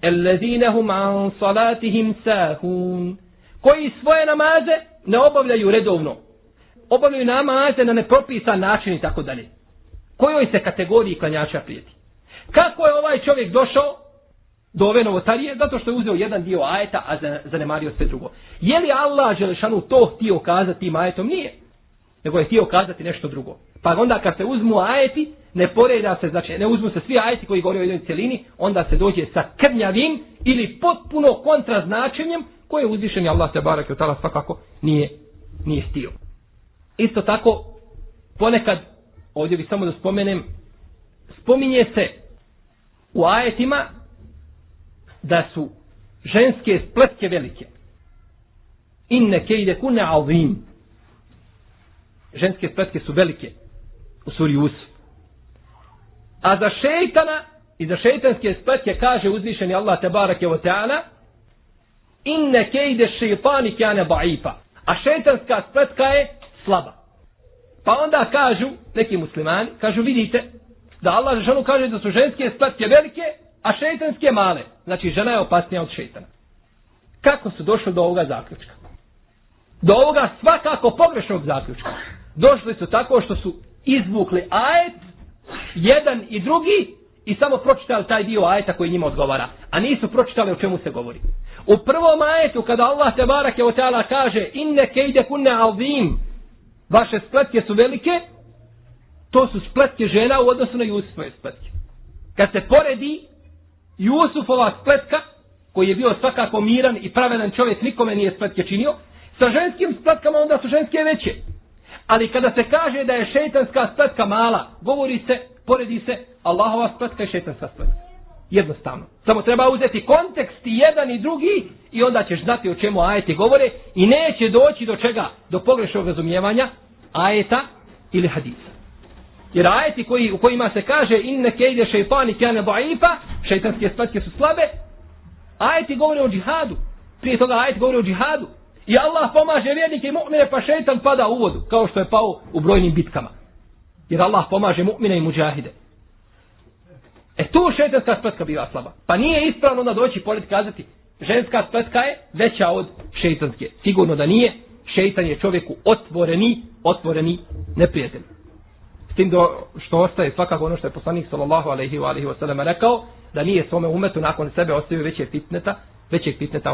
الَّذِينَ هُمْ عَنْ صَلَاتِهِمْ سَاهُونَ, koji svoje namaze ne obavljaju redovno. Obavljaju namaze na nepropisan način i tako dalje. Kojoj se kategoriji klanjača prijeti? Kako je ovaj čovjek došao do ove novotarije? Zato što je uzeo jedan dio ajeta, a zanemario sve drugo. Je li Allah Želešanu to htio kazati tim ajetom? Nije. Nego je htio kazati nešto drugo. Pa onda kad se uzmu ajeti, ne poreda se, znači ne uzmu se svi ajeti koji govore o jednoj cjelini, onda se dođe sa krnjavim ili potpuno kontraznačenjem koje uzvišeni Allah te bareke ve taala svakako nije htio. Isto tako, ponekad, ovdje bih samo da spomenem, spominje se u ajetima da su ženske spletke velike. Inne kejde kune azim. Ženske spletke su velike u suri Jusuf. A za šejtana i za šejtanske spletke kaže uzvišeni Allah te bareke ve taala, inne kejde šejtani kane da'ifa. A šejtanska spletka je slaba. Pa onda kažu, neki muslimani, kažu vidite, da Allah žešanu kaže da su ženske spletke velike, a šejtanske male. Znači žena je opasnija od šejtana. Kako su došli do ovoga zaključka? Do ovoga svakako pogrešnog zaključka. Došli su tako što su izvukli ajet, jedan i drugi, i samo pročitali taj dio ajeta koji njima odgovara. A nisu pročitali o čemu se govori. U prvom ajetu kada Allah te bareke ve taala kaže inne kejde kunne azim, vaše spletke su velike, to su spletke žena u odnosu na Jusufove spletke. Kad se poredi Jusufova spletka, koji je bio svakako miran i pravedan čovjek, nikome nije spletke činio, sa ženskim spletkama onda su ženske veće. Ali kada se kaže da je šejtanska spletka mala, govori se, poredi se Allahova spletka i šejtanska spletka. Jednostavno. Samo treba uzeti kontekst i jedan i drugi i onda ćeš znati o čemu ajeti govore i neće doći do čega? Do pogrešnog razumijevanja ajeta ili hadisa. Jer ajeti u kojima se kaže inne kejde šeitani kjane da'ifa, šeitanske spletke su slabe, ajeti govore o džihadu. Prije toga ajeti govore o džihadu. I Allah pomaže vjernike i mu'mine, pa šeitan pada u vodu, kao što je pao u brojnim bitkama. Jer Allah pomaže mu'mine i muđahide. Tu šeitanska spletka biva slaba. Pa nije ispravno da doći pored kazati ženska spletka je veća od šeitanske. Sigurno da nije. Šeitan je čovjeku otvoreni neprijatelj. S tim što ostaje svakako ono što je poslanik sallallahu alejhi ve sellem rekao, da nije svome umetu nakon sebe ostavio većeg fitneta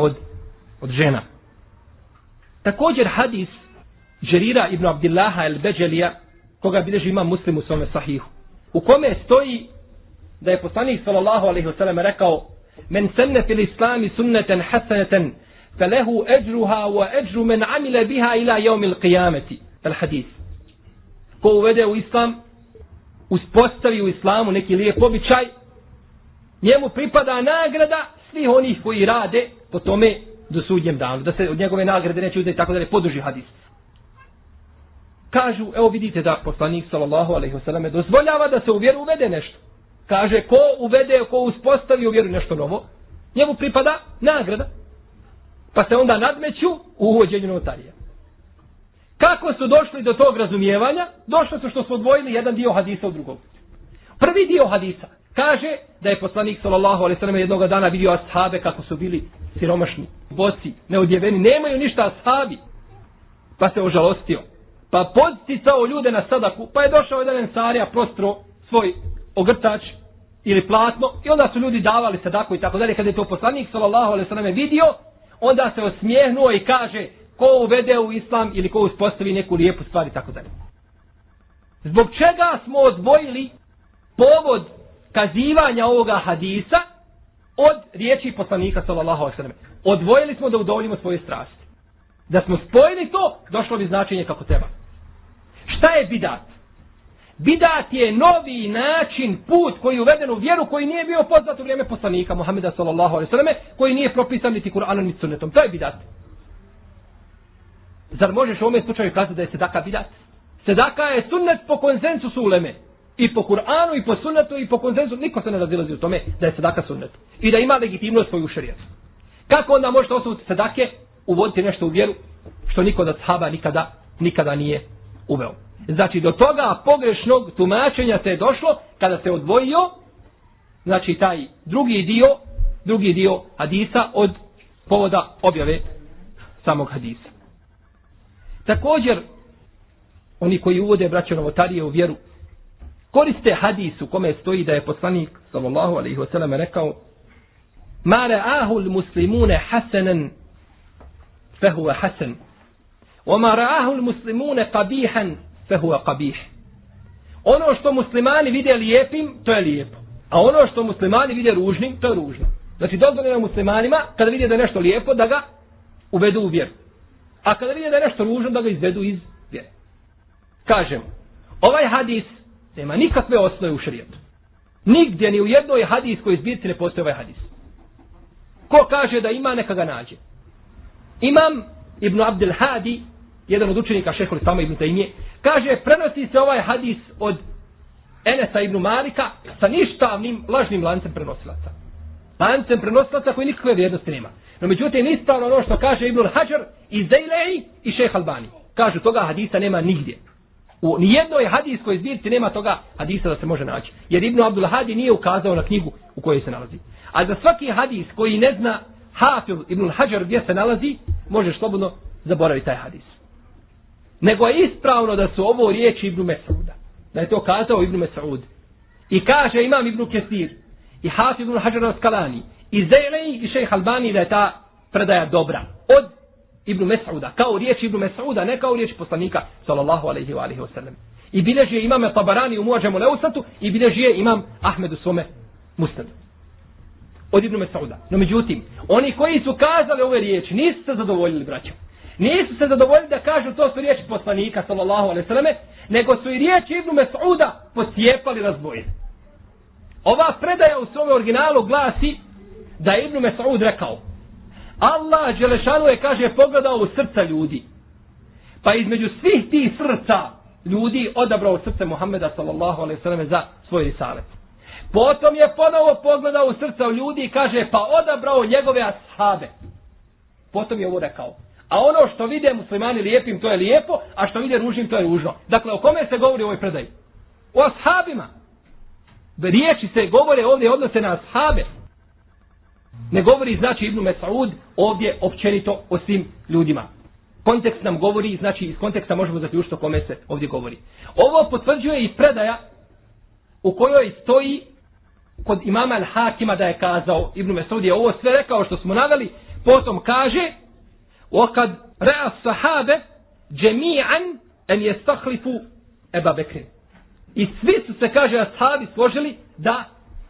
od žena. Također hadis Đerira ibn Abdillaha el-Beđelija, koga bilježi Imam Muslim u svome sahihu, u kome stoji da je poslanik sallallahu alejhi ve sellem rekao: "Men sanna fil islami sunnatan hasanatan falahu ajruha wa ajru man amila biha ila yawm al-qiyamati." Al-hadis. Ko uvede u islam, uspostavi u islamu neki lijep običaj, njemu pripada nagrada svih onih koji rade po tome do sudnjem danu, da se od njegove nagrade neće uzeti, tako da ne podrži hadis. Kažu, evo vidite da poslanik sallallahu alejhi ve sellem dozvoljava da se u vjeru uvede nešto. Kaže, ko uspostavi u vjeru nešto novo, njemu pripada nagrada. Pa se onda nadmeću u uvođenju novotarija. Kako su došli do tog razumijevanja? Došli su što su odvojili jedan dio hadisa od drugog. Prvi dio hadisa kaže da je poslanik sallallahu alejhi ve sellem jednog dana vidio ashabe kako su bili siromašni, bosi, neodjeveni, nemaju ništa ashabi. Pa se ožalostio. Pa podsticao ljude na sadaku, pa je došao jedan ensarija, prostro svoj ogrtač ili platno i onda su ljudi davali sadaku i tako dalje. Kada je to poslanik sallallahu alejhi ve sellem vidio, onda se osmijehnuo i kaže: ko uvede u islam ili ko uspostavi neku lijepu stvar i tako dalje. Zbog čega smo odvojili povod kazivanja ovoga hadisa od riječi poslanika sallallahu alejhi ve sellem? Odvojili smo da udovoljimo svoje strasti. Da smo spojili to, došlo bi značenje kako treba. Šta je bidat? Bidat je novi način, put koji je uveden u vjeru, koji nije bio poznat u vrijeme poslanika Muhameda sallallahu alejhi ve selleme, koji nije propisan niti Kur'anom niti sunnetom. To je bidat. Zar možeš u ovom slučaju kazati da je sedaka bidat? Sedaka je sunnet po konsensusu uleme. I po Kur'anu, i po sunnetu, i po konsensusu. Niko se ne razilazi u tome da je sedaka sunnet. I da ima legitimnost svoju šerijatu. Kako onda možete osnoviti sedake, uvoditi nešto u vjeru, što niko od ashaba nikada nije uveo? Znači, do toga pogrešnog tumačenja se je došlo kada se odvojio, znači, taj drugi dio hadisa od povoda objave samog hadisa. Također, oni koji uvode braćo novotarije u vjeru, koriste hadis u kome stoji da je poslanik sallallahu alejhi ve sellem rekao: "Ma ra'ahu al-muslimuna hasanan fahuwa hasan, wa ma ra'ahu al-muslimuna qabihan fahuwa qabih." Ono što muslimani vide lijepim, to je lijepo. A ono što muslimani vide ružnim, to je ružno. Znači, dozvoljeno je muslimanima, kada vide da je nešto lijepo, da ga uvedu u vjeru. A kada vide da je nešto ružno, da ga izvedu iz vjere. Kažem, ovaj hadis nema nikakve osnove u šerijatu. Nigdje, ni u jednoj hadiskoj zbirci ne postoji ovaj hadis. Ko kaže da ima, neka ga nađe. Imam Ibn Abdel Hadi, jedan od učenika šejhul islama Ibn Taymije, kaže, prenosi se ovaj hadis od Enesa ibn Malika sa ništavnim lažnim lancem prenosilaca. Lancem prenosilaca koji nikakve vrijednosti nema. No međutim, ispravno ono što kaže Ibn Hajar i Zejlej i šejh Albani. Kažu, toga hadisa nema nigdje. U nijednoj hadiskoj zbirci nema toga hadisa da se može naći. Jer Ibn Abdul Hadi nije ukazao na knjigu u kojoj se nalazi. A za svaki hadis koji ne zna Hafiz Ibn Hajar gdje se nalazi, možeš slobodno zaboraviti taj hadis. Nego je ispravno da su ovo riječi Ibn Mes'uda. Da je to kazao Ibn Mes'ud. I kaže imam Ibn Kesir, i Hafiz Ibn Hajar al-Asqalani, i Zejlej i šejh Albani da je ta predaja dobra. Od Ibn Mes'uda, kao riječ Ibn Mes'uda, ne kao riječ poslanika sallallahu alejhi ve sellem. I bilježi je imam Tabarani u Muadžemu l-Ausatu i bilježi je imam Ahmed u svome Musnadu. Od Ibn Mes'uda. No međutim, oni koji su kazali ove riječi nisu se zadovoljili, braćo. Nisu se zadovoljili da kažu to su riječi poslanika sallallahu alejhi ve selleme, nego su i riječi Ibn Mes'uda posijepali, razdvojili. Ova predaja u svome originalu glasi da je Ibn Mes'ud rekao: Allah dželešanu je, kaže, pogledao u srca ljudi. Pa između svih tih srca ljudi odabrao srce Muhammeda sallallahu alejhi ve selleme za svoj risalet. Potom je ponovo pogledao u srca ljudi i kaže pa odabrao njegove ashabe. Potom je ovo rekao. A ono što vide muslimani lijepim to je lijepo, a što vide ružnim to je ružno. Dakle, o kome se govori u ovoj predaji? O ashabima. Riječi se govore ovdje odnose na ashabe. Ne govori znači Ibn Mes'ud ovdje općenito o svim ljudima. Kontekst nam govori, znači iz konteksta možemo zaključiti o kome se ovdje govori. Ovo potvrđuje i predaja u kojoj stoji kod imama Al-Hakima da je kazao, Ibn Mes'ud je ovo sve rekao što smo naveli, potom kaže وَقَدْ رَأَ الصَّحَابَ جَمِيعًا أَنْ يَسْتَخْلِفُوا Ebu Bekrin. I svi su se, kaže, ashabi složili da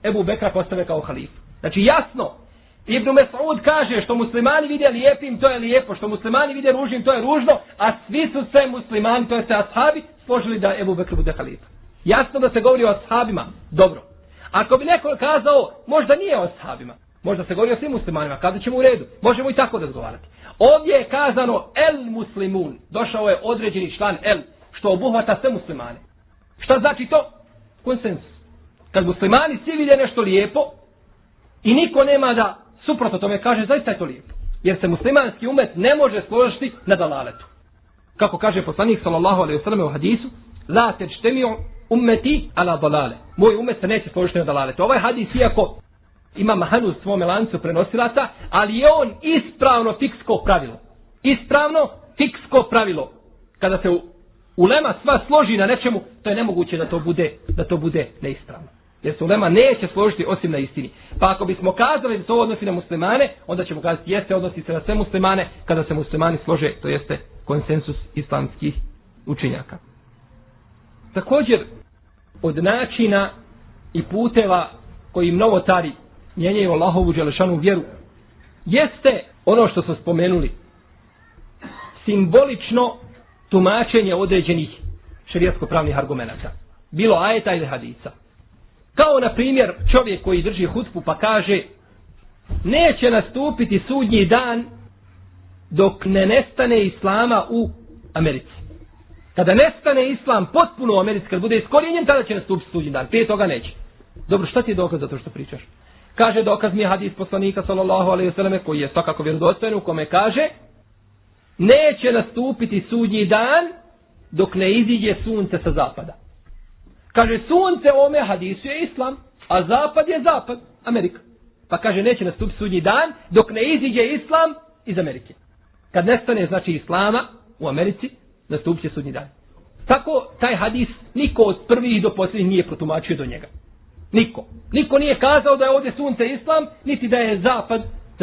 Ebu Bekra postave kao halifu. Znači jasno, Ibn Mes'ud kaže što muslimani vide lijepim, to je lijepo, što muslimani vide ružnim, to je ružno, a svi su se muslimani, to je se ashabi, složili da Ebu Bekr bude halifa. Jasno da se govori o ashabima. Dobro. Ako bi neko kazao, možda nije o ashabima, možda se govori o svim muslimanima, kada ćemo u redu, možemo i tako razgovarati. Ovdje je kazano el muslimun, došao je određeni član el, što obuhvata sve muslimane. Šta znači to? Konsensus. Kad muslimani svi vide nešto lijepo i niko nema da suprotno tome kaže, zaista je to lijepo. Jer se muslimanski umet ne može složiti na dalaletu. Kako kaže poslanik sallallahu alejhi ve sellem u hadisu, la tajtami'u ummeti ala dalale. Moj umet se neće složiti na dalaletu. Ovaj hadis iako ima mahanu u svome lancu prenosilaca, ali je on ispravno fiksko pravilo. Ispravno fiksko pravilo. Kada se ulema sva složi na nečemu, to je nemoguće da to bude neispravno. Jer se ulema neće složiti osim na istini. Pa ako bismo kazali da to odnosi na muslimane, onda ćemo kazati jeste odnosi se na sve muslimane, kada se muslimani slože, to jeste konsensus islamskih učenjaka. Također, od načina i puteva koji novotari mijenjaju Allahovu dželešanu vjeru, jeste ono što smo spomenuli, simbolično tumačenje određenih šerijatsko-pravnih argumenata. Bilo ajeta ili hadisa. Kao na primjer čovjek koji drži hutbu pa kaže neće nastupiti sudnji dan dok ne nestane islama u Americi. Kada nestane islam potpuno u Americi, kad bude iskorijenjen, tada će nastupiti sudnji dan. Prije toga neće. Dobro, šta ti je dokaz za to što pričaš? Kaže, dokaz mi je hadis poslanika sallallahu alejhi ve selleme koji je svakako vjerodostojan, u kome kaže neće nastupiti sudnji dan dok ne iziđe sunce sa zapada. Kaže, sunce u ome hadisu je islam, a zapad je zapad, Amerika. Pa kaže, neće nastupiti sudnji dan dok ne iziđe islam iz Amerike. Kad nestane, znači, islama u Americi, nastupit će sudnji dan. Tako, taj hadis niko od prvih do posljednjih nije protumačio do njega. Niko. Niko nije kazao da je ovdje sunce islam, niti da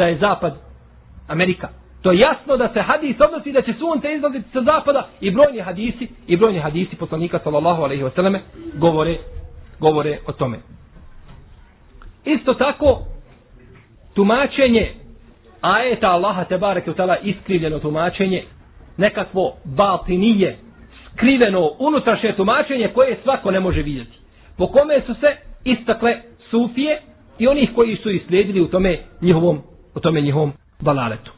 je zapad Amerika. To je jasno da se hadis odnosi da će sunce izlaziti sa zapada i brojni hadisi poslanika sallallahu alejhi ve selleme govore o tome. Isto tako tumačenje ajeta Allaha tebareke ve taala, iskrivljeno tumačenje, nekakvo batinije, skriveno unutrašnje tumačenje koje svako ne može vidjeti. Po kome su se istakle sufije i onih koji su islijedili u tome njihovom balaletu.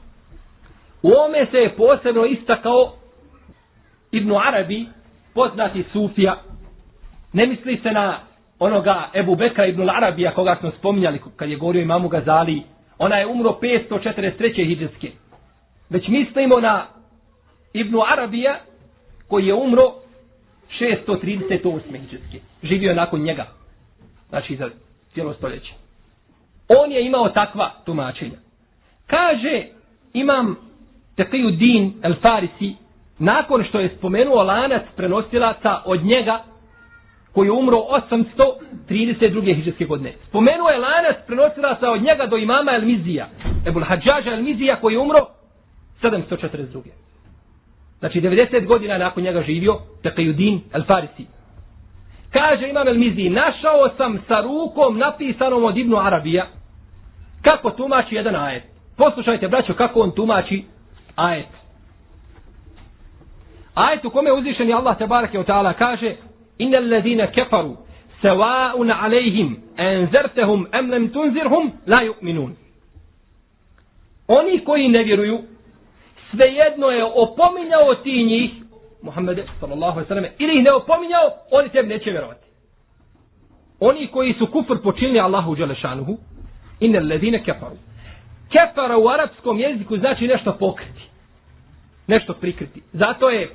U ome se je posebno istakao Ibn Arabi, poznati sufija. Ne misli se na onoga Ebu Bekra Ibn Arabija koga smo spominjali kad je govorio imamu Gazali. Ona je umro 543. hidžetske. Već mislimo na Ibn Arabija koji je umro 638. hidžetske. Živio je nakon njega. Znači za cijelo stoljeće. On je imao takva tumačenja. Kaže imam Taqiyuddin al-Farisi, nakon što je spomenuo lanac prenosilaca od njega koji je umro 832. hidžetske godine. Spomenuo je lanac prenosilaca od njega do imama al-Mizija, Ebul Hadžaža al-Mizija koji je umro 742. Znači 90 godina nakon njega živio Taqiyuddin al-Farisi. Kaže imam al-Miziji, našao sam sa rukom napisanom od Ibn Arabija kako tumači jedan ajet. Poslušajte, braćo, kako on tumači ajet. Ajet u kome uzvišeni Allah tebareke ve taala kaže innal ladina kafaru sawa'un alayhim anzartahum am lam tunzirhum la yu'minun. Oni koji ne vjeruju, svejedno je opominjao ti njih Muhammede sallallahu alejhi ve selleme ili ih ne opominjao, oni tebi neće vjerovati. Oni koji su kufr počinili Allahu dželle šanuhu, innal ladine kafaru. Kafara u arapskom jeziku znači nešto pokriti, nešto prikriti. Zato je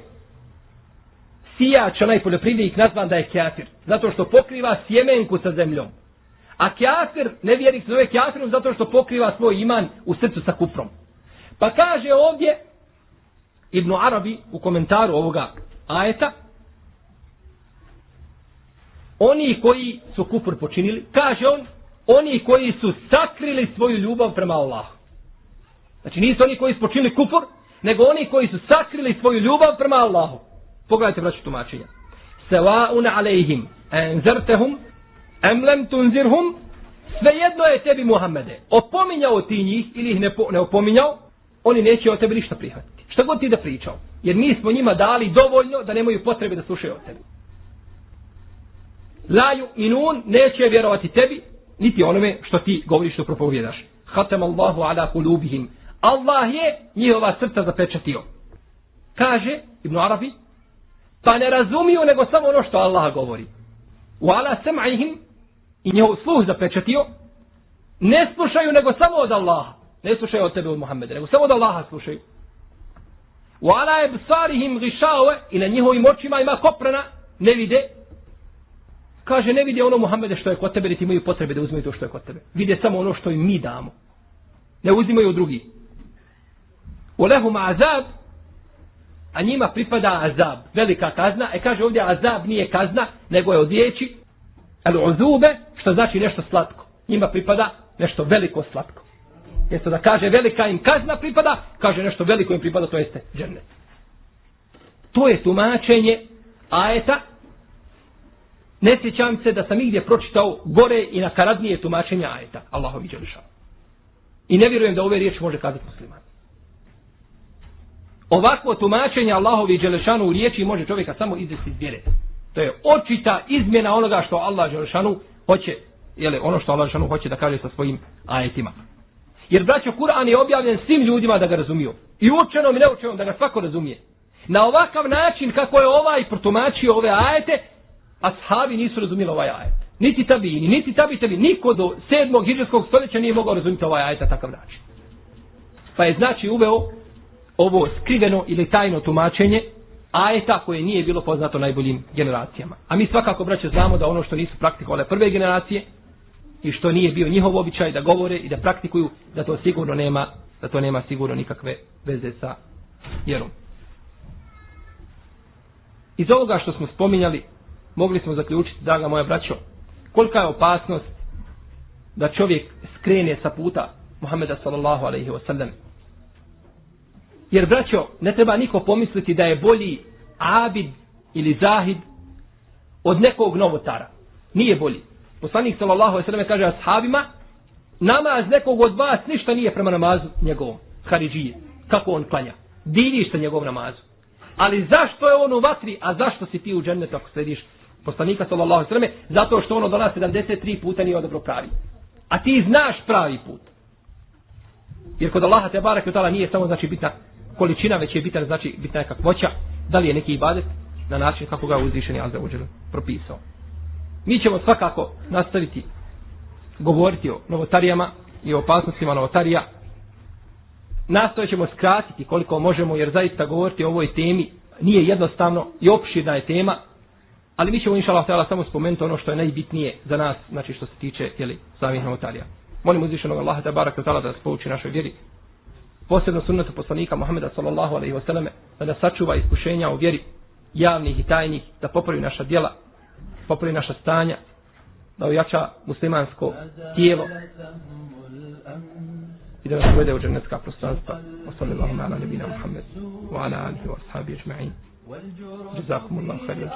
sijač, onaj poljoprivrednik, nazvan da je kafir, zato što pokriva sjemenku sa zemljom. A kafir, nevjernik se zove kafirom zato što pokriva svoj iman u srcu sa kufrom. Pa kaže ovdje Ibn Arabi u komentaru ovoga ajeta, oni koji su kufr počinili, kaže on, oni koji su sakrili svoju ljubav prema Allahu. Znači nisu oni koji su počinili kufr, nego oni koji su sakrili svoju ljubav prema Allahu. Pogledajte braći tumačenja. Sawa'un alejhim anzartahum am lam tunzirhum, svejedno je tebi Muhammede, opominjao ti njih ili ih ne opominjao, oni neće od tebe ništa prihvatiti. Šta god ti da pričao, jer mi smo njima dali dovoljno da nemaju potrebe da slušaju od tebe. La yu'minun, neće vjerovati tebi, niti onome što ti govoriš, što propovjedaš. Khatama Allahu ala kulubihim, Allah je njihova srca zapečatio. Kaže Ibn Arabi, pa ne razumiju nego samo ono što Allah govori. Wa ala sam'ihim, i njihov sluh zapečatio, ne slušaju nego samo od Allaha. Ne slušaju od tebe, od Muhammeda, nego samo od Allaha slušaju. Wa ala absarihim ghishawa, i na njihovim očima ima koprana, ne vide. Kaže, ne vide ono Muhammede što je kod tebe, niti imaju potrebe da uzmeju to što je kod tebe. Vide samo ono što im mi damo. Ne uzimaju drugi. Walahum azab, a njima pripada azab, velika kazna. Kaže ovdje azab nije kazna, nego je od riječi al-uzube, što znači nešto slatko. Njima pripada nešto veliko slatko. Jesto da kaže velika im kazna pripada, kaže nešto veliko im pripada, to jeste džennet. To je tumačenje ajeta. Ne sjećam se da sam igdje pročitao gore i nakaradnije tumačenje ajeta. Allahovi dželešanu. I ne vjerujem da ove riječi može kazati musliman. Ovakvo tumačenje Allahovi dželešanu u riječi može čovjeka samo izvesti iz vjere. To je očita izmjena onoga što Allah dželešanu hoće, ono što Allah dželešanu hoće da kaže sa svojim ajetima. Jer braćo, Kur'an je objavljen svim ljudima da ga razumiju. I učenom i neučenom da ga svako razumije. Na ovakav način kako je ovaj protumačio ove ajete, ashabi nisu razumjeli ovaj ajet. Niti tabini, niti tabi, niko do 7. hidžrskog stoljeća nije mogao razumjeti ovaj ajet na takav način. Pa je znači uveo ovo skriveno ili tajno tumačenje ajeta koje nije bilo poznato najboljim generacijama. A mi svakako, braće, znamo da ono što nisu praktikovale prve generacije i što nije bio njihov običaj da govore i da praktikuju, da to sigurno nema sigurno nikakve veze sa vjerom. Iz ovoga što smo spominjali, mogli smo zaključiti, draga moja braćo, kolika je opasnost da čovjek skrene sa puta Muhammeda sallallahu alejhi ve sellem. Jer, braćo, ne treba niko pomisliti da je bolji abid ili zahid od nekog novotara. Nije bolji. Poslanik sallallahu alejhi ve sellem kaže ashabima, namaz nekog od vas ništa nije prema namazu njegovom, haridžije. Kako on klanja? Diviš se njegov namazu. Ali zašto je on u vatri, a zašto si ti u džennetu ako slediš poslanika sallallahu alejhi ve selleme? Zato što ono do nas 73 puta nije odabro pravi. A ti znaš pravi put. Jer kod Allaha te barek ve taala nije samo znači bitna količina, već je bitna znači bitna je kakvoća, da li je neki ibadet na način kako ga uzvišeni Azza wa Jalla propisao. Mi ćemo svakako nastaviti govoriti o novotarijama i o opasnostima novotarija. Nastojat ćemo skratiti koliko možemo, jer zaista govoriti o ovoj temi nije jednostavno i opširna je tema, ali mi ćemo inšallah ta'ala samo spomenuti ono što je najbitnije za nas, znači što se tiče samih novotarija. Molim uzvišenog Allaha tabaraka ta'ala da nas pouči našoj vjeri, posebno sunnetu poslanika Muhammeda sallallahu alejhi ve selleme, da nas sačuva iskušenja u vjeri javnih i tajnih, da popravi naša djela, popravi naša stanja, da ojača muslimansko tijelo i da nas uvede u džennetska prostranstva. Wa sallallahu ala nabina Muhammed wa ala alihi wa ashabihi ajma'in. Jazakumullahu khairan.